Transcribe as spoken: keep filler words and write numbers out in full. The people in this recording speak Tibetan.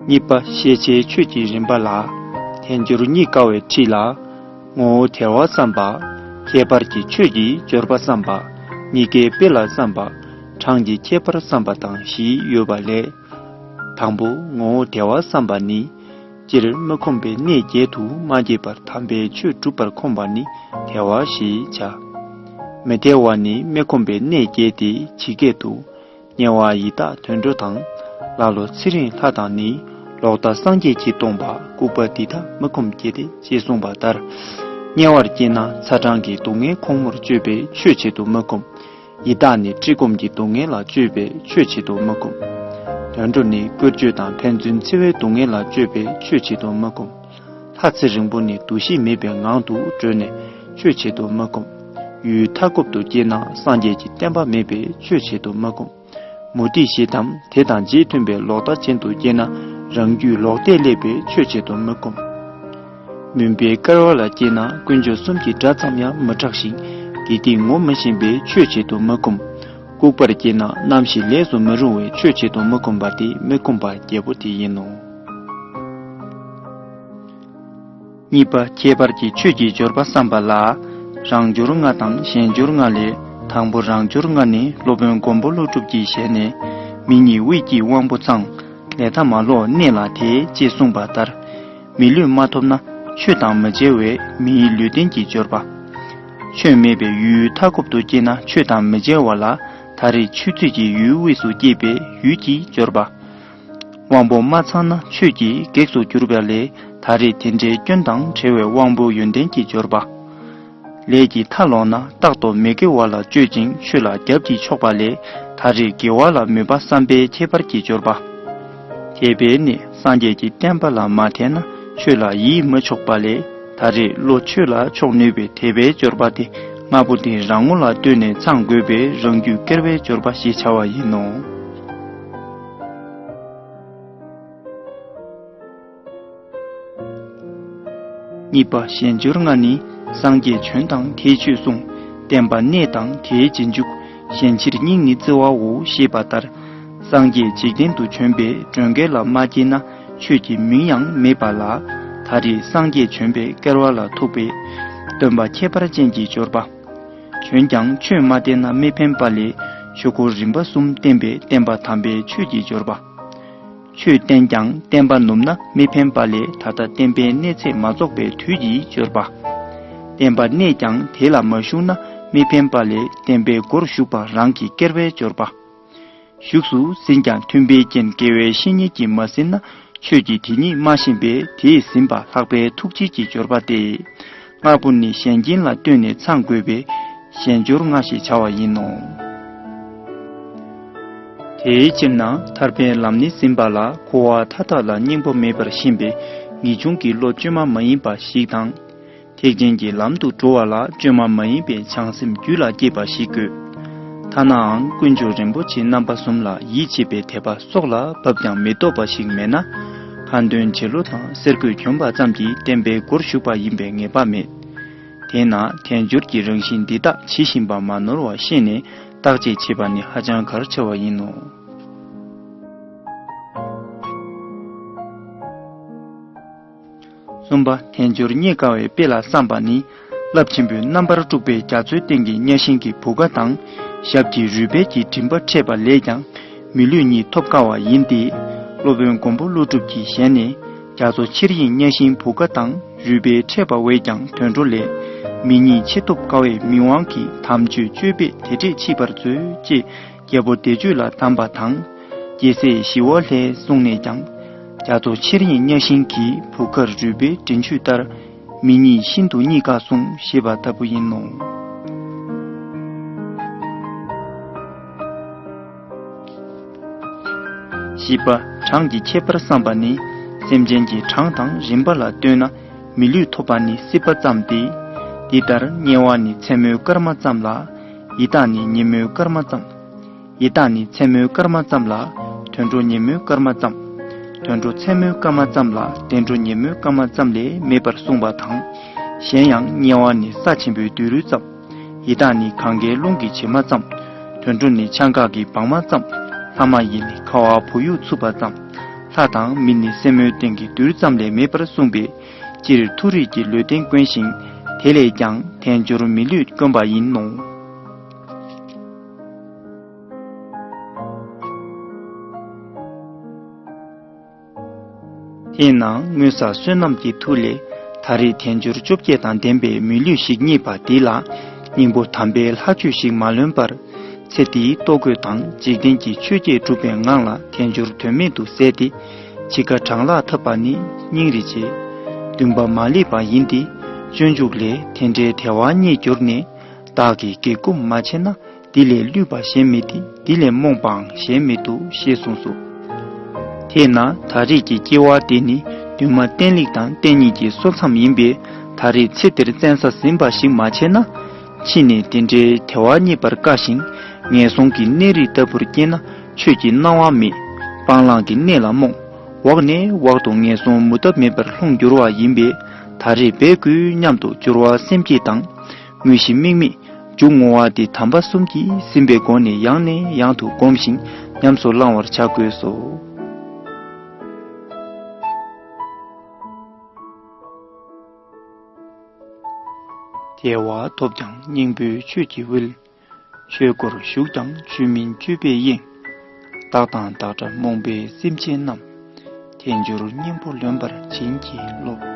གཉིས་པ་ཤེས་བྱའི་ཆོས་ཀྱི་རིམ་པ་ལ། དལ་འབྱོར་རྙེད་དཀའ་བའི་ཁྲིད་ལ། ངོ་བོ་དལ་བ་བསམ་པ། ཁྱད་པར་གྱི་ཆོས་ཀྱི་འབྱོར་པ་བསམ་པ། རྙེད་དཀའི་དཔེ་ལ་བསམ་པ། གྲངས་ཀྱི་ཁྱད་པར་བསམ་པ་དང་བཞི་ཡོད་པ་ལས། དང་པོ་ངོ་བོ་དལ་བ་བསམ་པ་ནི། སྤྱིར་མི་ཁོམ་པའི་གནས་བརྒྱད་དུ་མ་སྐྱེས་པར་དམ་པའི་ཆོས་སྒྲུབ་པར་ཁོམ་པ་ནི་དལ་བ་ཞེས་བྱ། མི་དལ་བ་ནི་མི་ཁོམ་པའི་གནས་བརྒྱད་དེ་ཇི་སྐད་དུ། དམྱལ་བ་ཡི་དྭགས་དུད་འགྲོ་དང་། ཀླ་ཀློ་ཚེ་རིང་ལྷ་དང་ནི། ལོག་ལྟ་སངས་རྒྱས་ཀྱིས་སྟོང་པ་ལྐུགས་པ་འདི་དག་མི་ཁོམ་བརྒྱད་དེ་ཅེས་གསུངས་པ་ལྟར། དམྱལ་བར་སྐྱེས་ན་ཚ་གྲང་གི་སྡུག་བསྔལ་ཁོང་མོར་སྤྱོད་པའི་ཆོས་བྱེད་དུ་མི་ཁོམ། ཡི་དྭགས་ནི་བཀྲེས་སྐོམ་གྱི་སྡུག་བསྔལ་ལ་སྤྱོད་པའི་ཆོས་བྱེད་དུ་མི་ཁོམ། དུད་འགྲོ་ནི་བཀོལ་སྤྱོད་དང་ཕན་ཚུན་འཚེ་བའི་སྡུག་བསྔལ་ལ་སྤྱོད་པའི་ཆོས་བྱེད་དུ་མི་ཁོམ། ལྷ་ཚེ་རིང་པོ་ནི་འདུ་ཤེས་མེད་པའི་ངང་དུ་བགྲོད་ནས་ཆོས་བྱེད་དུ་མི་ཁོམ། ཡུལ་མཐའ་འཁོབ་ཏུ་སྐྱེས་ན་སངས་རྒྱས་ཀྱི་བསྟན་པ་མེད་པས་ཆོས་བྱེད་དུ་མི་ཁོམ། མུ་སྟེགས་བཞི་དང་དེ་དང་རྗེས་མཐུན་པའི་ལོག་ལྟ་ཅན་དུ་སྐྱེས་ན་རང་རྒྱུད་ལོག་ལྟས་སླེབས་པས་ཆོས་བྱེད་དུ་མི་ཁོམ། མུན་པའི་དཀར་བ་ལ་སྐྱེས་ན་དཀོན་མཆོག་གསུམ་གྱི་སྒྲ་ཙམ་ཡང་མི་གྲགས་ཤིང་དགེ་སྡིག་ངོ་མི་ཤེས་པས་ཆོས་བྱེད་དུ་མི་ཁོམ། ལྐུགས་པར་སྐྱེས་ན་ནམ་ཞིག་ལས་སུ་མི་རུང་བས་ཆོས་བྱེད་དུ་མི་ཁོམ་པ་སྟེ་མི་ཁོམ་པ་བརྒྱད་པོ་དེ་ཡིན་ནོ། གཉིས་པ་ཁྱད་པར་གྱི་ཆོས་ཀྱི་འབྱོར་པ་བསམ་པ་ལ། རང་འབྱོར་ལྔ་དང་གཞན་འབྱོར་ལྔ་ལས་དང་པོ་རང་འབྱོར་ལྔ་ནི་སློབ་དཔོན་མགོན་པོ་ཀླུ་སྒྲུབ་ཀྱི་ཞལ་ནས། མི་ཉིད་དབུས་སྐྱེས་དབང་པོ་ཚང་། ལས་མཐའ་མ་ལོག་གནས་ལ་དེས་ཅེས་གསུངས་པ་ལྟར། མི་ལུས་མ་ཐོབ་ན་ཆོས་དང་མི་མཇལ་བས་མིའི་ལུས་རྟེན་གྱི་འབྱོར་པ། ཆོས་མེད་པའི་ཡུལ་མཐའ་འཁོབ་ཏུ་སྐྱེས་ན་ཆོས་དང་མི་མཇལ་བ་ལ་ད་རེས་ཆོས་བརྒྱད་ཀྱི་ཡུལ་དབུས་སུ་སྐྱེས་པའི་ཡུལ་གྱི་འབྱོར་པ། དབང་པོ་མ་ཚང་ན་ཆོས་ཀྱི་གེགས་སུ་གྱུར་པ་ལས་ད་རེས་དེ་འདྲའི་སྐྱོན་དང་བྲལ་བའི་དབང་པོ་ཡོན་ཏན་གྱི་འབྱོར་པ། ལས་ཀྱི་མཐའ་ལོག་ན་རྟག་ཏུ་མི་དགེ་བ་ལ་སྤྱོད་ཅིང་ཆོས་ལ་རྒྱབ་ཀྱིས་ཕྱོགས་པ་ལས་ད་རེས་དགེ་བ་ལ་མོས་པ་བསམ་པའི་ཁྱད་པར་གྱི་འབྱོར་པ། དེ་བས་ནི་སངས་རྒྱས་ཀྱི་བསྟན་པ་ལ་མ་དད་ན་ཆོས་ལ་ཡིད་མི་ཆོག་པ་ལས་ད་རེས་བློ་ཆོས་ལ་ཕྱོགས་ནུས་པའི་དད་པའི་འབྱོར་པ་དེ་ལྔ་པོ་དེ་རང་ངོ་ལ་ལྟོས་ནས་ཚང་དགོས་པས་རང་རྒྱུད་བསྐལ་པའི་འབྱོར་པ་ཞེས་བྱ་བ་ཡིན་ནོ། གཉིས་པ་གཞན་འབྱོར་ལྔ་ནི། སངས་རྒྱས་བྱོན་དང་དེས་ཆོས་གསུངས། བསྟན་པ་གནས་དང་དེའི་རྗེས་འཇུག་གཞན་ཕྱིར་སྙིང་ནི་བརྩེ་བའོ་ཞེས་པ་ལྟར། སངས་རྒྱས་འཇིག་རྟེན་དུ་བྱོན་པའི་གྲོང་ཁྱེར་ལ་མ་སྐྱེས་ན་ཆོས་ཀྱི་མིང་ཡང་མེད་པ་ལ། ད་རེས་སངས་རྒྱས་བྱོན་པའི་སྐལ་བ་ལ་ཐུག་པས། སྟོན་པ་ཁྱད་པར་ཅན་གྱི་འབྱོར་པ། བྱོན་ཀྱང་ཆོས་མ་བསྟན་ན་མི་ཕན་པ་ལས་ཆོས་འཁོར་རིམ་པ་གསུམ་བསྟན་པས་བསྟན་པ་དམ་པའི་ཆོས་ཀྱི་འབྱོར་པ། ཆོས་བསྟན་ཀྱང་བསྟན་པ་ནུབ་ན་མི་ཕན་པ་ལས་ད་ལྟ་བསྟན་པའི་གནས་ཚད་མ་རྫོགས་པའི་དུས་ཀྱི་འབྱོར་པ། བསྟན་པ་གནས་ཀྱང་དེ་ལ་མ་ཞུགས་ན་མི་ཕན་པ་ལས་བསྟན་པའི་སྒོར་ཞུགས་པ་རང་གི་བསྐལ་པའི་འབྱོར་པ། ཞུགས་སུ་ཟིན་ཀྱང་མཐུན་པའི་རྐྱེན་དགེ་བའི་བཤེས་གཉེན་གྱིས་མ་ཟིན་ན་ཆོས་ཀྱི་དེ་ཉིད་མ་ཤེས་པས་དེས་ཟིན་པ་ལྷག་པའི་ཐུགས་རྗེ་གི་འབྱོར་པ་སྟེ། ལྔ་པོ་ནི་གཞན་རྐྱེན་ལ་ལྟོས་ནས་ཚང་དགོས་པས་གཞན་འབྱོར་ལྔ་ཞེས་བྱ་བ་ཡིན་ནོ། དེའི་ཕྱིར་ན་ཐར་པའི་ལམ་ནི་ཟིན་པ་ལ་འཁོར་བ་མཐའ་དག་ལ་སྙིང་པོ་མེད་པར་ཤེས་པའི་ངེས་འབྱུང་གི་བློ་བཅོས་མ་མ་ཡིན་པ་ཞིག་དང་། ཐེག་ཆེན་གྱི་ལམ་དུ་འགྲོ་བ་ལ་བཅོས་མ་མ་ཡིན་པའི་བྱང་སེམས་རྒྱུད་ལ་སྐྱེས་པ་ཞིག་དགོས། ཐ་ནའང་དཀོན་མཆོག་རིན་པོ་ཆེ་རྣམ་པ་གསུམ་ལ་ཡིད་ཆེས་པའི་དད་པ་སྲོག་ལ་བབས་ཀྱང་མི་ཐོབ་པ་ཞིག་མེད་ན། ཁ་འདོན་བྱེད་ལོ་དང་གསེར་སྐུད་གྱོན་པ་ཙམ་གྱིས་བསྟན་པའི་སྒོར་ཞུགས་པ་ཡིན་པའི་ངེས་པ་མེད། དེས་ན་དལ་འབྱོར་གྱི་རང་བཞིན་འདི་དག་ཇི་བཞིན་པ་མ་ནོར་བར་ཤེས་ནས་བརྟག་དཔྱད་བྱེད་པ་ནི་ཧ་ཅང་གལ་ཆེ་བ་ཡིན་ནོ། གསུམ་པ་དལ་འབྱོར་རྙེད་དཀའ་བའི་དཔེ་ལ་བསམ་པ་ནི། རླབས་ཆེན་པོའི་རྣམ་པར་དཀྲུགས་པའི་རྒྱ་མཚོའི་སྟེང་གི་གཉའ་ཤིང་གི་བུ་ག་དང་། ཞབས་ཀྱི་རུས་སྦལ་གྱི་མགྲིན་པ་འཕྲད་པ་ལས་ཀྱང་མི་ལུས་གཉིས་ཐོབ་དཀའ་བ་ཡིན་ཏེ། སློབ་དཔོན་མགོན་པོ་ཀླུ་སྒྲུབ་ཀྱི་ཞལ་ནས། རྒྱ་མཚོ་ཆེར་གཡེངས་གཉའ་ཤིང་བུ་ག་དང་རུས་སྦལ་འཕྲད་པ་བས་ཀྱང་དུད་འགྲོ་ལས། མི་གཉིས་ཆེས་ཐོབ་དཀའ་བས་མི་དབང་གིས་དམ་ཆོས་སྤྱོད་པས་དེ་འདྲས་མཆིས་པར་མཛོད་ཅེས་རྒྱལ་པོ་བདེ་སྤྱོད་ལ་གདམས་པ་དང་། རྒྱལ་སྲས་ཞི་བ་ལྷས་གསུངས་ནས་ཀྱང་། རྒྱ་མཚོ་ཆེར་གཡེངས་གཉའ་ཤིང་གི་བུ་གར་རུས་སྦལ་མགྲིན་མཆོད་ལྟར། མི་གཉིས་ཤིན་ཏུ་རྙེད་དཀའ་གསུངས་ཞེས་པ་ལྟ་བུ་ཡིན་ནོ། བཞི་པ་གྲངས་ཀྱི་ཁྱད་པར་བསམ་པ་ནི། སེམས་ཅན་གྱི་གྲངས་དང་རིམ་པ་ལ་ལྟོས་ན་མི་ལུས་ཐོབ་པ་ནི་སྲིད་པ་ཙམ་སྟེ། འདི་ལྟར་དམྱལ་བ་ནི་མཚན་མོའི་སྐར་མ་ཙམ་ལ། ཡི་དྭགས་ནི་ཉིན་མོའི་སྐར་མ་ཙམ། ཡི་དྭགས་ནི་མཚན་མོའི་སྐར་མ་ཙམ་ལ། དུད་འགྲོ་ཉིན་མོའི་སྐར་མ་ཙམ། དུད་འགྲོ་མཚན་མོའི་སྐར་མ་ཙམ་ལ་བདེ་འགྲོ་ཉིན་མོའི་སྐར་མ་ཙམ་ལས་མེད་པར་གསུངས་པ་དང་། གཞན་ཡང་དམྱལ་བ་ནི་ས་ཆེན་པོའི་སྡེ་རུས་ཙམ། ཡི་དྭགས་ནི་གངྒཱའི་ཀླུང་གི་བྱེ་མ་ཙམ། དུད་འགྲོ་ནི་ཆང་འགག་གི་སྦྲང་མ་ཙམ། ལྷ་མ་ཡིན་ནི་ཁ་བ་བུ་ཡུག་འཚུབས་པ་ཙམ། མཐའ་དང་མི་ནི་སེན་མོའི་སྟེང་གི་རྡུལ་ཙམ་ལས་མེད་པར་གསུངས་པས། སྤྱིར་མཐོ་རིས་ཀྱི་ལུས་རྟེན་དཀོན་ཞིང་། དེ་ལས་ཀྱང་དལ་འབྱོར་མི་ལུས་དཀོན་པ་ཡིན་ནོ། དེས་ན་མངོན་བསགས་བསོད་ནམས་ཀྱི་མཐུ་ལས། ད་རེས་དལ་འབྱོར་བཅོ་བརྒྱད་དང་ལྡན་པའི་མི་ལུས་ཤིག་རྙེད་པ་འདི་ལ། སྙིང་པོ་དམ་པའི་ལྷ་ཆོས་ཤིག་མ་ལོན་པར། ཚེ་འདིའི་ལྟོ་གོས་དང་འཇིག་རྟེན་གྱི་ཆོས་བརྒྱད་སྒྲུབ་པའི་ངང་ལ་དལ་འབྱོར་དོན་མེད་དུ་ཟད་དེ། འཆི་ཁ་གྲང་ལྷགས་ཐབས་པ་ནི་སྙིང་རེ་རྗེ། འདུན་པ་མ་ལེགས་པ་ཡིན་ཏེ། སྤྱོད་འཇུག་ལས། དེ་འདྲའི་དལ་བ་རྙེད་གྱུར་ནས། བདག་གིས་སྒེག་སྐུམ་མ་བྱས་ན། འདི་ལས་བསླུས་པ་གཞན་མེད་དེ། འདི་ལས་རྨོངས་པའང་གཞན་མེད་དོ། ཞེས་གསུངས་སོ། དེས་ན་ད་རེས་ཀྱི་སྐྱེ་བ་འདི་ནི་འདུན་མ་བརྟན་ལྷིང་དང་བརྟན་སྙིང་གི་སོ་མཚམས་ཡིན་པས། ད་རེས་ཚེ་འདིར་བཙན་ས་ཟིན་པ་ཞིག་མ་བྱས་ན། ཕྱི་ནས་དེ་འདྲའི་དལ་བ་རྙེད་པར་དཀའ་ཞིང་། ངན་སོང་གི་གནས་རིས་ལྟ་བུར་སྐྱེས་ན། ཆོས་ཀྱི་སྣང་བ་མེད། སྤང་བླང་གི་གནས་ལ་རྨོངས། འོག་ནས་འོག་ཏུ་ངན་སོང་མུ་མཐའ་མེད་པར་ལྷུང་འགྱུར་བ་ཡིན་པས། ད་རེས་འབད་དགོས་སྙམ་དུ་འགྱུར་བ་སེམས་བསྐྱེད་དང་། དངོས་གཞི་དམིགས་མེད། མཇུག་བསྔོ་བ་འདི་དམ་པ་གསུམ་གྱིས་ཟིན་པའི་སྒོ་ནས་ཡང་ནས་ཡང་དུ་བསྒོམ་ཞིང་ཉམས་སུ་བླང་བར་བྱ་དགོས་སོ། དལ་བ་ཐོབ་ཀྱང་སྙིང་པོའི་ཆོས་ཀྱི་དབུལ། ཆོས་སྒོར་ཞུགས་ཀྱང་ཆོས་མིན་སྤྱོད་པས་གཡེང་། བདག་དང་བདག་འདྲ་རྨོངས་པའི་སེམས་ཅན་རྣམས། དལ་འབྱོར་གཉེན་པོ་ལོན་པར་བྱིན་གྱིས་རློབས།